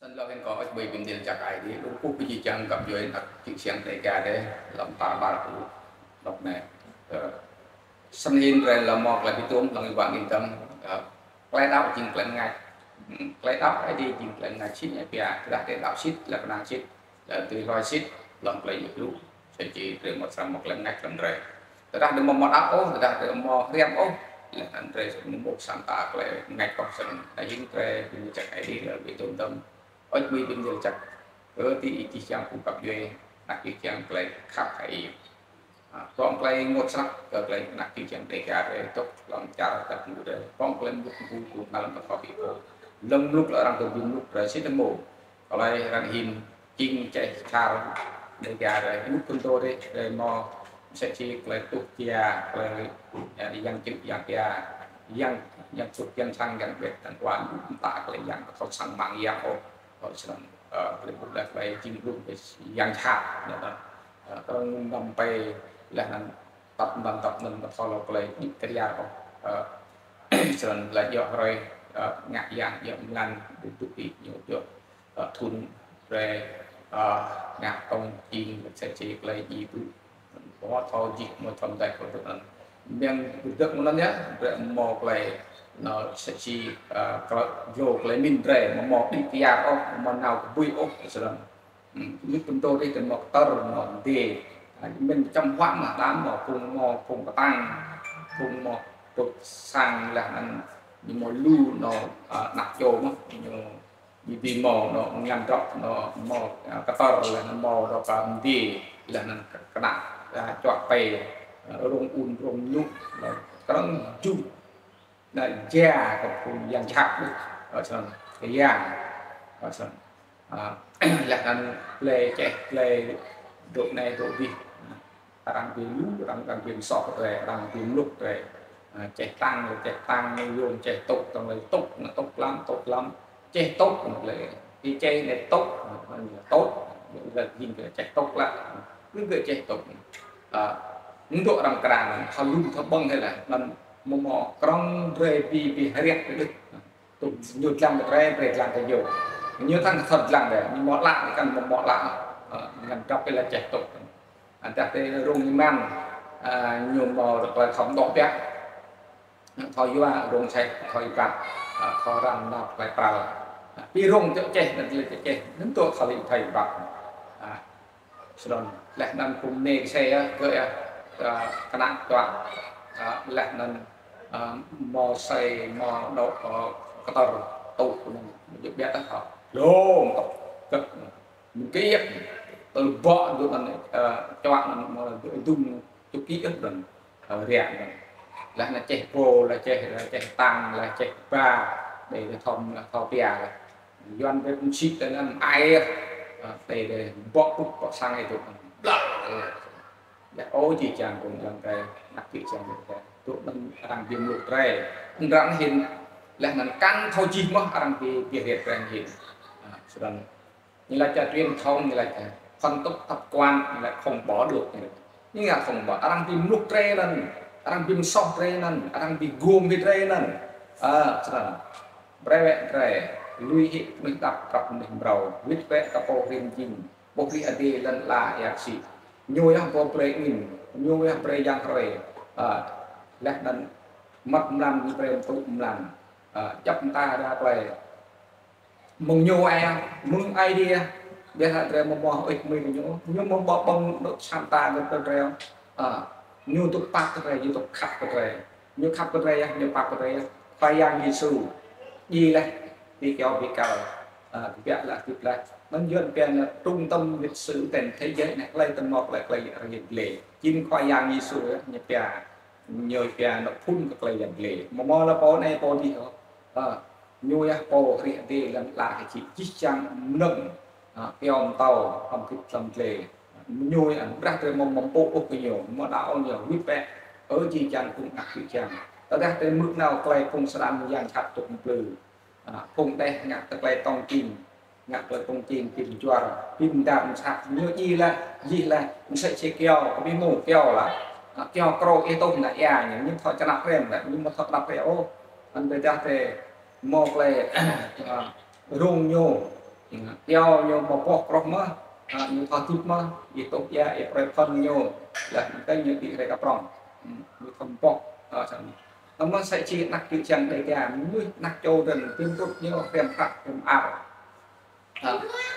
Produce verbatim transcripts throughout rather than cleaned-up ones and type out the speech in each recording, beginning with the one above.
Snăn lŏ hĭn kâo ăt ƀuh bi mni lač jăk Aê Diê, lŏ kkuh kơ jih jang găp djuê anak čư̆ čiăng Dega drei, hlăm tar ƀar ƀuôn dôk anei. Ơ, snăn hĭn drei lŏ mâo klei bi tuôm hlăm êwa angĭn dơ̆ng, ơ, klei đăo jing klei mngač. Hmm, klei đăo Aê Diê jing klei mngač sĭt êpia, tơdah drei đăo sĭt, leh knang sĭt, leh tui hluê sĭt, hlăm klei djăp lu, sĭt či drei mâo srăng mâo klei mngač hlăm drei. Tơdah drei amâo mâo đăo ôh, tơdah drei amâo hriăm ôh, leh anăn drei srăng mâo sa mta klei mngač ôh. Snăn hĭn drei bi mni lač jăk Aê Diê lŏ bi tuôm dơ̆ng. Ăt ƀuh bi mni lač jăk kơ diih jih jang phung găp djuê, anak čư̆ čiăng klei khăp hơăi. A, prŏng klei ênguôt snăk kơ klei anak čư̆ čiăng Dega drei dôk hlăm čar dap ngŭ drei. Prŏng klei mluk mgu kơ hlăm kơ kâo bi pô. Lŏ mluk lŏ arăng kơ bi mluk drei sĭt mơh. Klei arăng hĭn jing čeh čar Dega drei. Ênuk knto drei, drei mâo msĕ si klei tuh jia, klei, ơ, yang čư̆ yang jia, yang, yang tuh yang sang yang ƀĕ, yang kuan, mta klei yang kơ thâo săng mang yang ôh. Ơ, snăn, ơ, klei ƀuh leh klei jing ƀuh klei yang jhat, ya, ơ, kơ năm pei leh anăn tăp năm tăp năm kơ thâo lŏ klei djik kriar ôh. Ơ, snăn leh djŏ hruê, ơ, ngă yang djŏ mlan dŭk dŭk ih ñu djŏ, ơ, thŭn drei, ơ, ngă tông jing msĕ si klei djiê ƀuh. Mâo thâo jih, mâo thâo mdei kơ dôk anăn. Miăng dôk anăn ya, drei mâo klei, nao msĕ si, ơ, klei, dlô klei mĭn drei, mâo mâo djik kriar ôh, mâo nao kbưi ôh, snăn. Hmm, ênuk knto drei, drei mâo ktơr, mâo mdiê. A, mĭn čăm huă mơh đăm mâo phung, mâo phung ktang, phung mâo dôk sang leh anăn ñu mâo lu nao, a, anak čô mơh, ñu Bi bi mâo nao ngăn drăp nao mâo, a, ktơr leh anăn mâo dôk, a, mdiê leh anăn knă, a, čuă pei, a, rông un rông lu, a, krơ̆ng jŭ, a, jia kơ phung yang jhat đuč, a, snăn, kơ yang, a, snăn. A, leh anăn klei čeh, klei dôk anei dôk dih. Arăng bi lu, arăng, arăng bi msoh drei, arăng bi mluk drei. A, čeh tăng, čeh tăng, yôm čeh tŭk, tăng lei tŭk, nao tŭk lăm, tŭk lăm. Čeh tŭk, nao lei, ti čeh lei tŭk, nao tŭk, nao lei jing kơ čeh tŭk lă. Kơ kơ čeh tŭk. A, mdŏ arăng kra, thâo lu, thâo ƀơ̆ng hĕ leh, anăn mâo mâo krŏng drei bi, bi hriăk kơ đuč. Tŭ ñu dlăng kơ drei, drei dlăng kơ ñu. Ñu thăng kơ thâo dlăng drei, ñu mâo lă, ñu kăn mâo mâo lă. A, ngăn drăp leh čeh tŭk. Ăt tơdah drei rông êman, a, ñu mâo klei thâo mdŏ biă. Thâo yua, rông čeh, thâo êbat, a, thâo răng nao klei pral. A, bi rông čŏ čeh, anăn klei čeh, anăn tŭ thâo lĭng thâo êbat. A, snăn, leh anăn phung mniê ksei, a, kơ, a, a, knă čuă, a, leh anăn, a, mâo ksei, mâo dôk, a, ktơr, tŭ, anăn, ñu biă, a, lông, tŭ, kơ, Mkiêk, tơl bŏ dŭ anăn, ơ, čuă anăn mâo dŭm čŭk kĭ ơh anăn, ơ, riă anăn. Leh anăn čeh pô, leh čeh, leh čeh tăng, leh čeh ba, đei leh thâo, leh thâo pia leh. Yuăn bi msĭt leh anăn ai, ơ, đei leh bŏ pŭk bŏ sang ai dŭ anăn. Blah, ơ. Ya, ơ, jih jang kơ yang drei, anak čư̆ čiăng drei. Dŭ anăn arăng bi mluk drei. Arăng hĭn, leh anăn kăn thâo jih mơh arăng bi, bi hriăk drei hĭn. Ơ, snăn. Ñu lač truyền thống, ñu lač, ơ, phong tục tập quán, ñu lač không bỏ được, ñu lač. Ñu ngă không bỏ, arăng bi mluk drei anăn, arăng bi msoh drei anăn, arăng bi guôm bi drei anăn. Ơ, snăn. Brei wĕ drei, lui hĕ mnuih đăp, prăp mnuih mrâo, wĭt wĕ kơ pô hrih jing, pô hrih adiê lăn ala êa ksĭ. Ñu yơh pô brei angĭn, ñu yơh brei yang hruê. Ơ, leh anăn măt mlan, ñu brei mtŭ mlan. Ơ, djăp mta đa klei. Mơ̆ng ñu ai, mơ̆ng Aê Diê, ƀiădah drei amâo mâo hơêč hmưi kơ ñu, ñu amâo mâo ƀơ̆ng dôk sa mta kơ drei. A, ñu dôk pap kơ drei, ñu dôk khăp kơ drei. Ñu khăp kơ drei, ñu pap kơ drei. Khua Yang Yêsu, djiê leh, ti kyâo bi kal, a, kbiă leh, hdĭp leh. Anăn Yuăn pia anăn trung tâm lịch sử trên thế giới anei, klei tơmŏk leh, klei arăng yăl dliê. Jing Khua Yang Yêsu, ñu pia, ñu pia anăn phŭn kơ klei yăl dliê. Amâo mâo leh pô anei pô dih ôh. A, Ñu yơh pô hrih adiê lăn ala kơ jih, jih jang mnơ̆ng, a, kyâo mtâo, hŏng kĭt hlăm dliê. Ñu yơh, ƀiădah drei amâo mâo mpŭ ôh kơ ñu, amâo đăo ôh ñu, wĭt bĕ. Ơ jih jang phung anak čư̆ čiăng. Tơdah drei hmư̆ nao klei phung srăng yang jhat dôk mplư. A, phung đeh ngă tơ klei tông čing, ngă klei tông čing, bi mjuăr, bi mdar msat, ñu djiê leh, djiê leh, msĕ si kyâo, kơ bi mâo kyâo lah. A, kyâo krô ih tŭ nă êa ñu, ñu thâo čnăp rem leh, ñu amâo thâo čnăp rem ôh. Anăn tơdah drei mâo klei, a, rông ñu, Kyâo ñu mâo boh kroh mơh, ñu thâo hdĭp mơh, ih tuh ya, ih prei phăn ñu, leh anăn ñu đĭ hriê kơ prŏng. Ñu thâo boh, snăn. Amâo msĕ si anak čư̆ čiăng Dega, mnuih anak čô dơ̆ng, bi mtrŭt ñu hriăm prăk, hriăm mơar.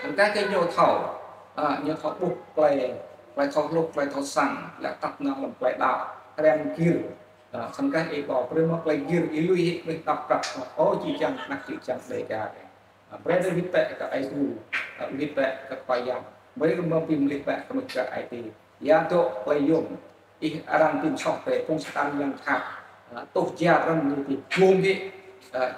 Anăn kơ ñu thâo, ñu thâo ƀuh klei, klei thâo hluh, klei thâo săng, leh tăp năng hlăm klei đăo, hriăm gĭr. Snăn kơ ih ƀuh, brei mâo klei gĭr, ih lui hĕ mnuih đăp prăk, ơ, čư̆ čiăng, anak čư̆ čiăng Dega. Brei drei wĭt bĕ kơ Aê Diê, wĭt bĕ kơ Khua Yang. Brei mâo bi mlih bĕ kơ mnuih kơ Aê Diê. Ya dŏ klei yuôm, ih arăng bi msoh drei, phung Satan yang jhat, tuh jar răm ñu bi guôm hĕ,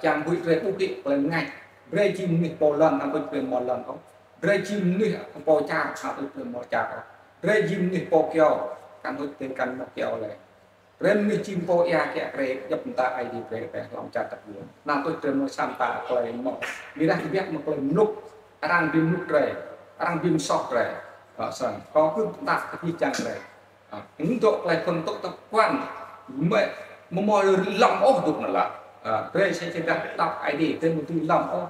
čiăng huĭ drei ƀuh hĕ klei mngač. Drei jing mnuih pô lăn, amâo tuč drei mâo lăn ôh. Drei jing mnuih pô čar, amâo tuč drei mâo čar ôh. Drei jing mnuih pô kyâo, kăn huĭ drei kăn mâo kyâo leh. Drei mnuih jing pô êa kiă kriê, djăp mta Aê Diê brei kơ drei hlăm čar tăp yuôm. Amâo tuč drei mâo sa mta klei mâo. Ƀiădah kbiă mâo klei mluk, arăng bi mluk drei, arăng bi msoh drei. Snăn, kâo kư̆ mtă kơ jih jang drei. Ơ, ƀiădah klei phŭn tŭk tăp kuan, mâo, amâo mâo lăm ôh dôk anăn lah. Drei sĭt dah đăo Aê Diê, drei amâo dưi lăm ôh.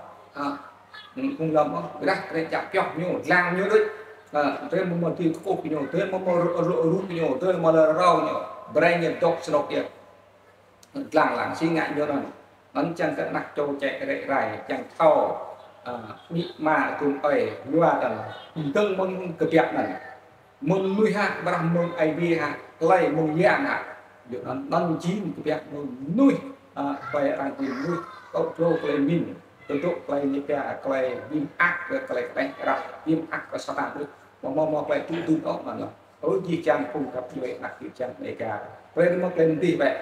Amâo lăm ôh, ƀiădah drei djă pioh ñu, dlăng ñu đuč. Drei amâo mâo dưi kkuh ñu, drei amâo mâo ruh, ruh, ruh ñu, drei amâo mâo lŏ rao ñu. Brei ñu dôk snăk yơh. Dlăng lăng si ngă ñu anăn. Anăn čiăng kơ anak čô čĕ rĕ rai, čiăng thâo, amĭ ama dŭm ơi, yua anăn. Dơ̆ng mơ̆ng kbiă anăn. Mơ̆ng mnuih hă, ƀiădah mơ̆ng Aê Diê hă, hlei mơ̆ng yang hă. Yua anăn, anăn jing kbiă mơ̆ng mnuih, klei arăng jing mnuih, kâo dlô klei mĭn, tơdôk klei ñu pia, klei bi mơak, klei kđeh rah, bi mơak kơ Satan đuč. Amâo mâo, mâo klei tŭ dưn ôh anăn lah. Ơ, jih jang phung găp djuê anak čư̆ čiăng Dega. Brei mâo klei mdih bĕ.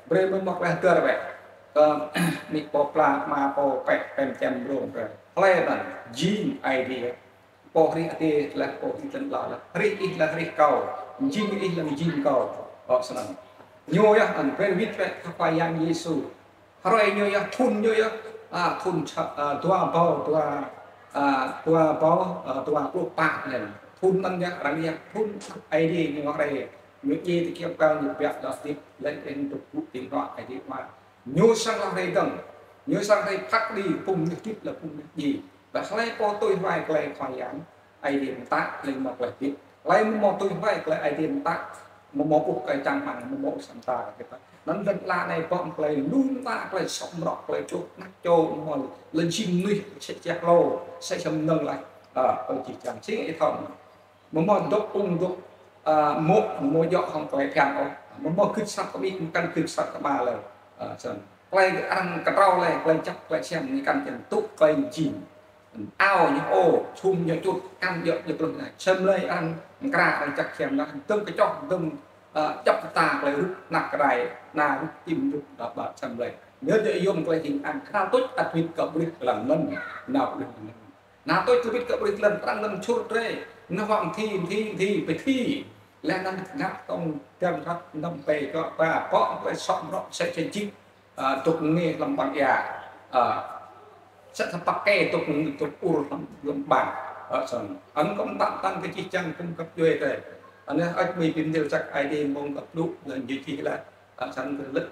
Brei mâo klei hdơr bĕ. Kơ amĭ pô pla, ama pô pĕ, pem čem brông brei. Hlei anăn, jing Aê Diê. Pô hrih adiê leh, pô hrih lăn ala leh. Hrih ih leh hrih kâo. Jing ih leh jing kâo. Ơ, snăn. Ñu yơh, anăn brei wĭt bĕ kơ Khua Yang Yêsu. Hruê ñu yơh, thŭn ñu yơh, thŭn čă, dua êbâo, dua, dua êbâo, dua pluh pă anăn. Thŭn anăn yơh, arăng yơh, thŭn Aê Diê ñu hriê. Ñu djiê ti kyâo kal ñu biă lŏ hdĭp, leh anăn dôk gŭ ti ƀuôn Aê Diê Ama. Ñu srăng lŏ hriê dơ̆ng. Ñu srăng hriê phat kđi, phung ñu hdĭp leh phung ñu djiê. Ƀiădah hlei pô tui hluê klei Khua Yang Aê Diê mtă, hlei mâo klei hdĭp. Hlei amâo mâo tui hluê klei Aê Diê mtă, amâo mâo ƀuh klei čang hmăng, amâo mâo sa mta kơ ih. Anăn lăn ala anei ƀơ̆ng klei lu mta, klei soh mrŏ, klei čuh anak čô, amâo lŏ jing mnuih, sĭt čiăng hlô, sĭt čiăng mnơ̆ng leh. Ơ, ơ, jih jang si ih thâo. Amâo mâo dôk ung dôk, ơ, mô̆, amâo mâo djŏ hŏng klei bhiăn ôh. Amâo mâo gưt asăp kơ amĭ, amâo kăn gưt asăp kơ ama leh. Ơ, snăn. Klei arăng ktrâo leh, klei jăk, klei siam, ñu kăn čiăng tŭ klei jing. Ao ñu ô, čhum ñu čŭt, kăn djŏ ñu truh anei. Sem lei arăng mkra, arăng jăk siam anăn, dơ̆ng kčoh, dơ̆ng, ơ, djăp mta klei rup, anak krai, ana rup, čĭm rup, đa ba sem lei. Ñu djŏ yuôm klei jing ang, knhal tuč ăt wĭt kơ ƀrih lăn anăn, nao ƀrih lăn anăn. Nao tuč kơ wĭt kơ ƀrih lăn, arăng lăn čhur drei, nao wă mthi, mthi, mthi, bi thi. Leh anăn ngă tông dơ̆ng hăt năm pe kơ ba, pŏk klei soh mrŏ, sĭt čiăng jing. Ơ, dôk ngê hlăm ƀăng êa. Ơ, sĭt thâo păk kê dôk, dôk ur hlăm, hlăm ƀăng. Ơ, snăn. Anăn kâo mtă mtăn kơ jih jang phung găp djuê drei. Anei hơêč hmưi bi mni lač jăk Aê Diê mơ̆ng găp blŭ, leh ñu čih leh. Ơ, snăn kơ lĕ.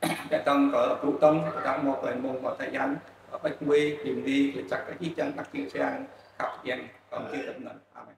Ƀiădah dơ̆ng kơ blŭ dơ̆ng, ƀiădah mâo klei mơ̆ng mâo tơyan. Hơêč hmưi bi mni lač jăk kơ jih jang anak čư̆ čiăng, khăp yang, kâo mni tăp anăn. Amen.